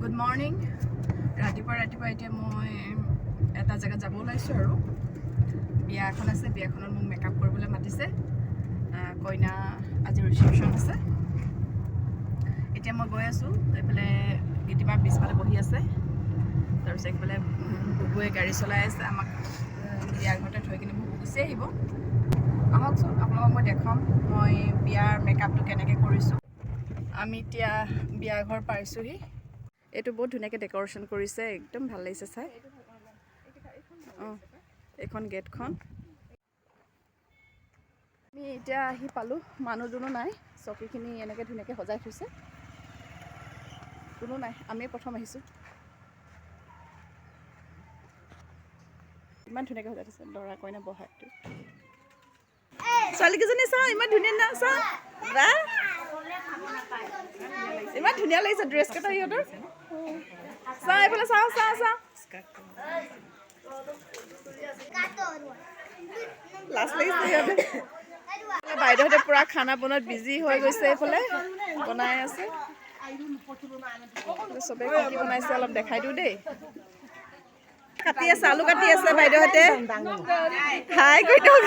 Good morning. ৰাতিপুৱা ৰাতিপুৱা এতিয়া মই এটা জেগাত যাব ওলাইছোঁ আৰু বিয়া এখন আছে। বিয়াখনত মোক মেকআপ কৰিবলৈ মাতিছে। কইনা আজি ৰিচিপশ্যন আছে। এতিয়া মই গৈ আছোঁ। এইফালে গীতিমা পিছফালে বহি আছে। তাৰপিছত এইফালে বুবুৱে গাড়ী চলাই আছে। আমাক বিয়া ঘৰতে থৈ কিনে বুবু গুচি আহিব। আহকচোন, আপোনালোকক মই দেখুৱাম মই বিয়াৰ মেকআপটো কেনেকৈ কৰিছোঁ। আমি এতিয়া বিয়া ঘৰ পাইছোঁহি। এইটো বহুত ধুনীয়াকৈ ডেক'ৰেশ্যন কৰিছে, একদম ভাল লাগিছে চাই। অঁ, এইখন গেটখন। আমি এতিয়া আহি পালোঁ। মানুহ দুনো নাই। চকীখিনি এনেকৈ ধুনীয়াকৈ সজাই থৈছে। কোনো নাই, আমিয়ে প্ৰথম আহিছোঁ। ইমান ধুনীয়াকৈ সজাই থৈছে দৰা কইনা বহাটো। ছোৱালীকেইজনী চাওঁ, ইমান ধুনীয়া না চাওঁ। বাহ, ইমান ধুনীয়া লাগিছে ড্ৰেছ কেইটা সিহঁতৰ। চাওঁ এইফালে, চাওঁ চাওঁ চাওঁ। লাজ লাগিছে সিহঁতে। বাইদেউহঁতে পুৰা খানা বনোৱাত বিজি হৈ গৈছে। এইফালে বনাই আছে চবে। কি কি বনাইছে অলপ দেখাই দিওঁ দেই। কাটি আছে, আলু কাটি আছে বাইদেউহঁতে। হাই কৰি দিয়ক।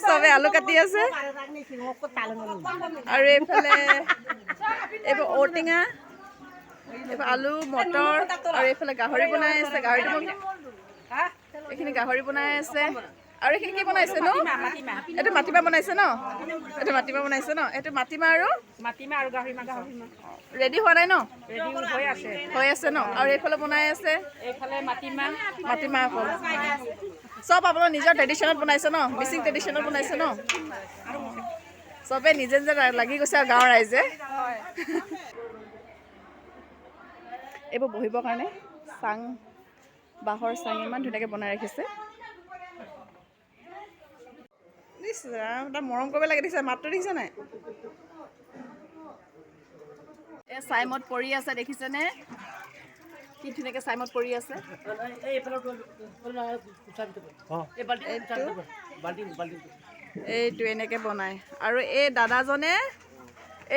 চবে আলু কাটি আছে। আৰু এইফালে এইবোৰ ঔটেঙা, এইফালে আলু, মটৰ আৰু এইফালে গাহৰি বনাই আছে। গাহৰিটো, এইখিনি গাহৰি বনাই আছে। আৰু এইখিনি কি বনাইছে ন? এইটো মাটিমাহ বনাইছে ন? এইটো মাটিমাহ বনাইছে ন? এইটো মাটিমাহ আৰু মাটিমাহ আৰু গাহৰি মাহ, গাহৰি মাহ। ৰেডি হোৱা নাই ন? ৰেডি হৈ আছে। হৈ আছে ন? আৰু এইফালে বনাই আছে। এইফালে মাটিমাহ। মাটিমাহ অকল। চব আপোনাৰ নিজৰ ট্ৰেডিশ্যনত বনাইছে ন? মিচিং ট্ৰেডিশ্যনত বনাইছে ন? চবে নিজে নিজে লাগি গৈছে আৰু গাঁৱৰ ৰাইজে। এইবোৰ বহিবৰ কাৰণে চাং, বাঁহৰ চাং ইমান ধুনীয়াকৈ বনাই ৰাখিছে। ইছ ৰাম, এটা মৰম কৰিব লাগে। দেখিছে মাতটো, দেখিছে নাই? এই চাইমত পৰি আছে, দেখিছেনে? কি ধুনীয়াকৈ চাইমত পৰি আছে। এইটো এইটো এনেকে বনায়। আৰু এই দাদাজনে,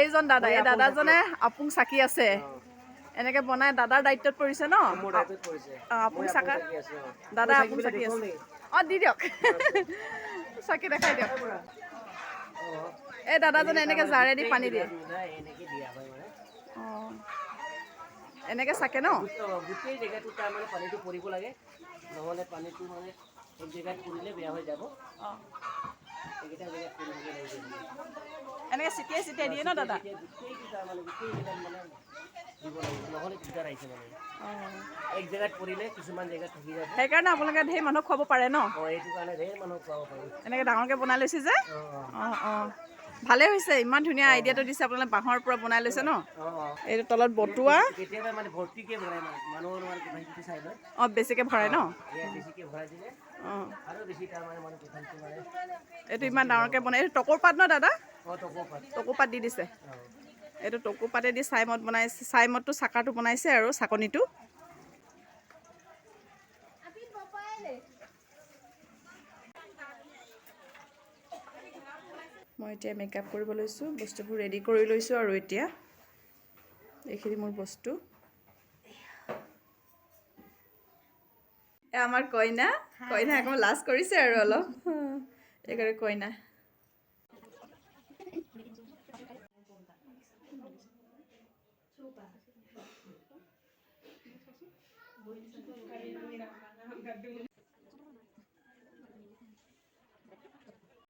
এইজন দাদা, এই দাদাজনে আপুং চাকি আছে। এনেকে বনাই দাদাৰ দায়িত্বত পৰিছে ন? অঁ, আপুং চাকা দাদা, আপুং চাকি আছে। অঁ, দি দিয়ক, চাকি দেখাই দিয়ক। এই দাদাজনে এনেকে জাৰেদি পানী দিয়ে। অঁ, এনেকে চাকে ন? গোটেই জেগাটো তাৰমানে পানীটো পৰিব লাগে, নহ'লে পানীটো মানে এক জেগাত পৰিলে বেয়া হৈ যাব। এইকেইটা জেগাত পৰিব লাগিব। এনেকে ছিটিয়াই ছিটিয়াই দিয়ে ন দাদা? এতিয়া গোটেইটো তাৰমানে গোটেই জেগাত মানে দিব লাগিব, নহ'লে দিগদাৰ আহিছে মানে। এক জেগাত পৰিলে কিছুমান জেগাত থাকি যাব। সেইকাৰণে আপোনালোকে ঢেৰ মানুহক খুৱাব পাৰে ন? অঁ, এইটো কাৰণে ঢেৰ মানুহক খুৱাব পাৰোঁ। এনেকে ডাঙৰকে বনাই লৈছে যে। অঁ। অঁ, ভালেই হৈছে। ইমান ধুনীয়া আইডিয়াটো দিছে আপোনালোকে। বাঁহৰ পৰা বনাই লৈছে ন? অঁ। এইটো তলত বটুৱা। কেতিয়াবা মানে ভৰ্তিকে ভৰাই, মানে মানুহৰ মানে কেপাচিটি চাই লয়। অঁ, বেছিকে ভৰাই ন? ইয়াত বেছিকে ভৰাই দিলে অঁ। আৰু বেছি তাৰমানে মানুহ কেপাচিটি মানে। এইটো ইমান ডাঙৰকে বনাই। এইটো টকৰ পাত ন দাদা? অঁ, টকৌ পাত। টকৌ পাত দি দিছে। অঁ। এইটো টকৌ পাতেদি চাইমত বনাইছে। চাইমদটো চাকাটো বনাইছে আৰু চাকনিটো। মই এতিয়া মেকআপ কৰিব লৈছোঁ। বস্তুবোৰ ৰেডি কৰি লৈছোঁ আৰু এতিয়া এইখিনি মোৰ বস্তু। এই আমাৰ কইনা। কইনা অকণমান লাজ কৰিছে আৰু অলপ। এইকাৰণে কইনা।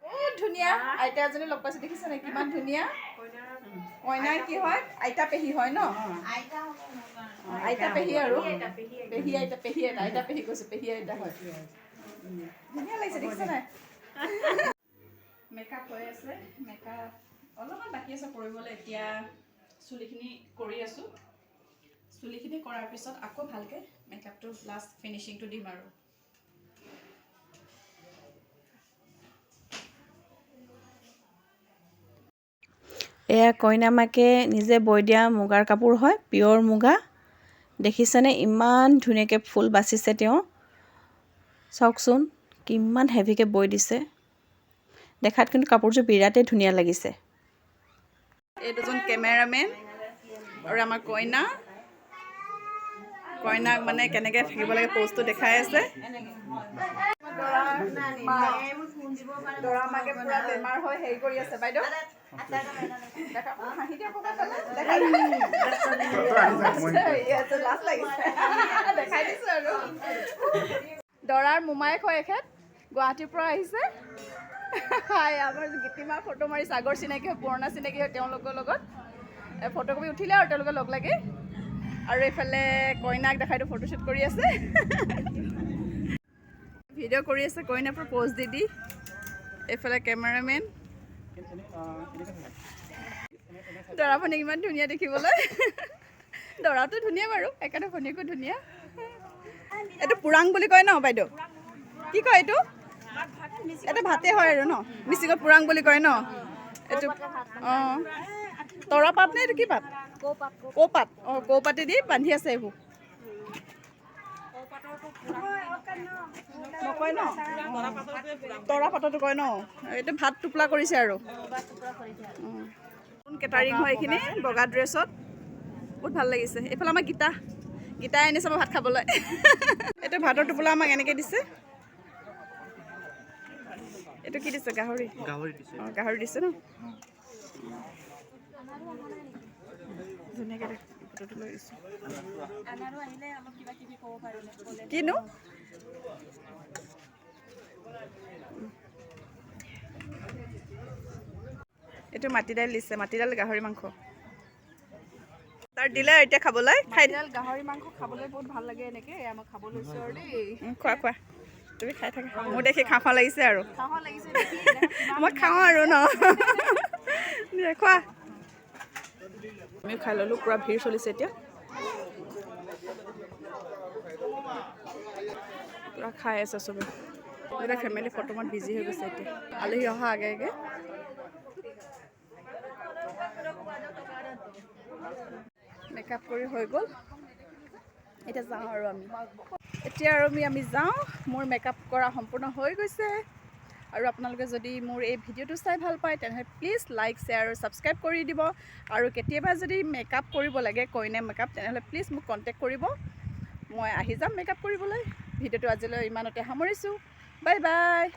বহুত ধুনীয়া আইতা এজনী লগ পাইছোঁ, দেখিছে নাই? কিমান ধুনীয়া। কইনাৰ কি হয়? আইতা পেহী হয় ন? আইতা পেহী আৰু পেহী আইতা, পেহী আইতা, আইতা পেহী কৈছোঁ, পেহী আইতা হয়। ধুনীয়া লাগিছে, দেখিছে নাই? মেকআপ হৈ আছে। মেকআপ অলপমান বাকী আছে কৰিবলৈ। এতিয়া চুলিখিনি কৰি আছোঁ। চুলিখিনি কৰাৰ পিছত আকৌ ভালকৈ মেকআপটো লাষ্ট ফিনিচিংটো দিম আৰু। এয়া কইনা মাকে নিজে বৈ দিয়া মুগাৰ কাপোৰ হয়, পিয়ৰ মুগা। দেখিছেনে ইমান ধুনীয়াকৈ ফুল বাচিছে তেওঁ? চাওকচোন, কিমান হেভিকৈ বৈ দিছে। দেখাত কিন্তু কাপোৰযোৰ বিৰাটেই ধুনীয়া লাগিছে। এই দুজন কেমেৰামেন আৰু আমাৰ কইনা। কইনাক মানে কেনেকৈ থাকিব লাগে প'জটো দেখাই আছে। দৰা মাকে পুৰা বেমাৰ হৈ হেৰি কৰি আছে। বাইদেউ হাঁহি দিয়ক, লাজ লাগিছে, দেখাই দিছোঁ আৰু। দৰাৰ মোমায়েক হয় এখেত, গুৱাহাটীৰ পৰা আহিছে। হাই, আমাৰ গীতিমাৰ ফটো মাৰিছে। আগৰ চিনাকি হয়, পুৰণা চিনাকি হয় তেওঁলোকৰ লগত। ফটোকপি উঠিলে আৰু তেওঁলোকে লগ লাগি। আৰু এইফালে কইনাক দেখাই দিওঁ, ফটোশ্বুট কৰি আছে, ভিডিঅ' কৰি আছে কইনা পৰা প'জ দি দি। এইফালে কেমেৰামেন। দৰা ভনীক ইমান ধুনীয়া দেখিবলৈ। দৰাটো ধুনীয়া বাৰু, সেইকাৰণে ভনীয়েকো ধুনীয়া। এইটো পুৰাং বুলি কয় ন বাইদেউ? কি কয় এইটো? এইটো ভাতে হয় আৰু ন, মিচিঙত পুৰাং বুলি কয় ন এইটো? অঁ, তৰা পাত নে এইটো কি পাত? কৌপাত। অঁ, কৌপাতেদি বান্ধি আছে এইবোৰ। নকয় ন, তৰা পাততো কয় ন এইটো। ভাত টোপোলা কৰিছে আৰু কেটাৰিং হয় এইখিনি, বগা ড্ৰেছত, বহুত ভাল লাগিছে। এইফালে আমাৰ গীতা, গীতাই আনিছে আমাৰ ভাত খাবলৈ। এইটো ভাতৰ টোপোলা আমাক এনেকৈ দিছে। এইটো কি দিছে? গাহৰি। অঁ, গাহৰি দিছে ন। ধুনীয়াকৈ ফটোটো লৈ দিছোঁ। কিনো এইটো? মাটি দাইল দিছে, মাটি দাইল গাহৰি মাংস তাৰ দিলে এতিয়া খাবলৈ। খাই গাহৰি মাংস খাবলৈ বহুত ভাল লাগে এনেকৈ। মই খাব লৈছোঁ আৰু দেই। খোৱা খোৱা, তুমি খাই থাকা। মোৰ দেখি খাওঁ খাওঁ লাগিছে আৰু। খাওঁ লাগিছে, মই খাওঁ আৰু ন। খোৱা, আমিও খাই ল'লোঁ। পূৰা ভিৰ চলিছে এতিয়া, পূৰা খাই আছে চবে। গোটেই ফেমিলি ফটোমত বিজি হৈ গৈছে এতিয়া, আলহী অহা আগে আগে। মেকআপ কৰি হৈ গ'ল, এতিয়া যাওঁ আৰু আমি। এতিয়া আৰু আমি যাওঁ। মোৰ মেকআপ কৰা সম্পূৰ্ণ হৈ গৈছে। আৰু আপোনালোকে যদি মোৰ এই ভিডিঅ'টো চাই ভাল পায় তেনেহ'লে প্লিজ লাইক, শ্বেয়াৰ আৰু ছাবস্ক্ৰাইব কৰি দিব। আৰু কেতিয়াবা যদি মেকআপ কৰিব লাগে, কইনা মেকআপ, তেনেহ'লে প্লিজ মোক কণ্টেক্ট কৰিব, মই আহি যাম মেকআপ কৰিবলৈ। ভিডিঅ'টো আজিলৈ ইমানতে সামৰিছোঁ। Bye bye.